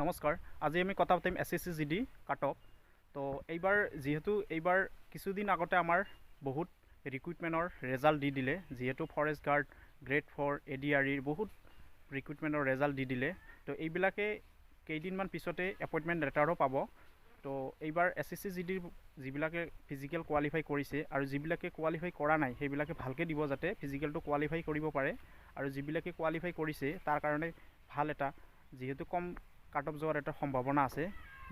নমস্কাৰ, আজি আমি কথা পাতিম এছএছচি জিডি কাট অফ। তো এইবাৰ যিহেতু এইবাৰ কিছুদিন আগতে আমাৰ বহুত ৰিক্ৰুইটমেণ্টৰ ৰেজাল্ট দি দিলে, যিহেতু ফৰেষ্ট গাৰ্ড, গ্ৰেড 4, এডিআৰইৰ বহুত ৰিক্ৰুইটমেণ্টৰ ৰেজাল্ট দি দিলে। তো এইবিলাকে কেইদিনমান পিছতে এপইণ্টমেণ্ট লেটাৰো পাব। তো এইবাৰ এছএছচি জিডিৰ যিবিলাকে ফিজিকেল কোৱালিফাই কৰিছে আৰু যিবিলাকে কোৱালিফাই কৰা নাই, সেইবিলাকে ভালকৈ দিব যাতে ফিজিকেলটো কোৱালিফাই কৰিব পাৰে। আৰু যিবিলাকে কোৱালিফাই কৰিছে, তাৰ কাৰণে ভাল এটা, যিহেতু কম কাট অফ যোৱাৰ এটা সম্ভাৱনা আছে।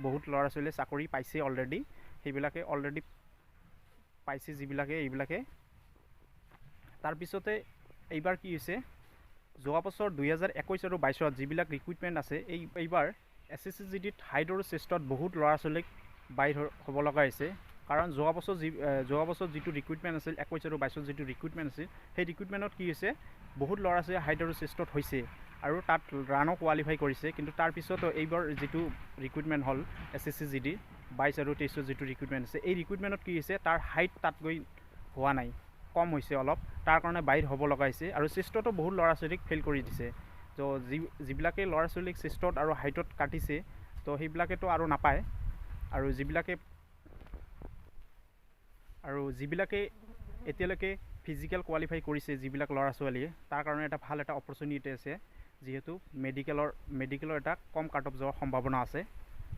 বহুত ল'ৰা ছোৱালীয়ে চাকৰি পাইছে অলৰেডি, সেইবিলাকে অলৰেডি পাইছে যিবিলাকে এইবিলাকে। তাৰপিছতে এইবাৰ কি হৈছে, যোৱা বছৰ 2021 আৰু 22ত যিবিলাক ৰিক্ৰুইটমেণ্ট আছে, এইবাৰ এছএছচি জিডিত হাইট আৰু চেষ্টত বহুত ল'ৰা ছোৱালীক বাহিৰ হ'ব লগা হৈছে। কাৰণ যোৱা বছৰ যিটো ৰিক্ৰুইটমেণ্ট আছিল, 21 আৰু 22ত যিটো ৰিক্ৰুইটমেণ্ট আছিল, সেই ৰিক্ৰুইটমেণ্টত কি হৈছে, বহুত ল'ৰা ছোৱালীয়ে হাইট আৰু চেষ্টত হৈছে আৰু তাত ৰাণো কোৱালিফাই কৰিছে। কিন্তু তাৰপিছতো এইবাৰ যিটো ৰিক্ৰুইটমেণ্ট হ'ল, এছএছচি জিডি 22 আৰু 23ত যিটো ৰিক্ৰুইটমেণ্ট আছে, এই ৰিক্ৰুইটমেণ্টত কি হৈছে, তাৰ হাইট তাত গৈ হোৱা নাই, কম হৈছে অলপ, তাৰ কাৰণে বাহিৰ হ'ব লগা হৈছে। আৰু চেষ্টতো বহুত ল'ৰা ছোৱালীক ফেইল কৰি দিছে। তো যিবিলাকে ল'ৰা ছোৱালীক চেষ্টত আৰু হাইটত কাটিছে, তো সেইবিলাকেতো আৰু নাপায়। আৰু যিবিলাকে এতিয়ালৈকে ফিজিকেল কোৱালিফাই কৰিছে, যিবিলাক ল'ৰা ছোৱালীয়ে, তাৰ কাৰণে এটা ভাল এটা অপৰচুনিটি আছে, যিহেতু মেডিকেলৰ এটা কম কাট অফ যোৱাৰ সম্ভাৱনা আছে।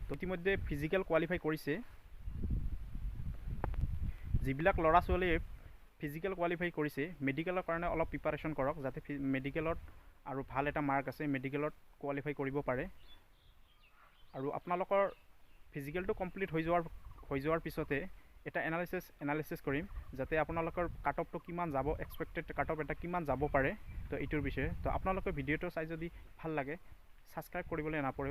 তো ইতিমধ্যে ফিজিকেল কোৱালিফাই কৰিছে, যিবিলাক ল'ৰা ছোৱালীয়ে ফিজিকেল কোৱালিফাই কৰিছে, মেডিকেলৰ কাৰণে অলপ প্ৰিপাৰেশ্যন কৰক, যাতে মেডিকেলত আৰু ভাল এটা মাৰ্ক আছে, মেডিকেলত কোৱালিফাই কৰিব পাৰে। আৰু আপোনালোকৰ ফিজিকেলটো কমপ্লিট হৈ যোৱাৰ পিছতে এটা এনালাইচিছ কৰিম, যাতে আপোনালোকৰ কাট অফটো কিমান যাব, এক্সপেক্টেড কাট অফ এটা কিমান যাব পাৰে, তো এইটোৰ বিষয়ে। তো আপোনালোকে ভিডিঅ'টো চাই যদি ভাল লাগে, ছাবস্ক্ৰাইব কৰিবলৈ নাপাহৰিব।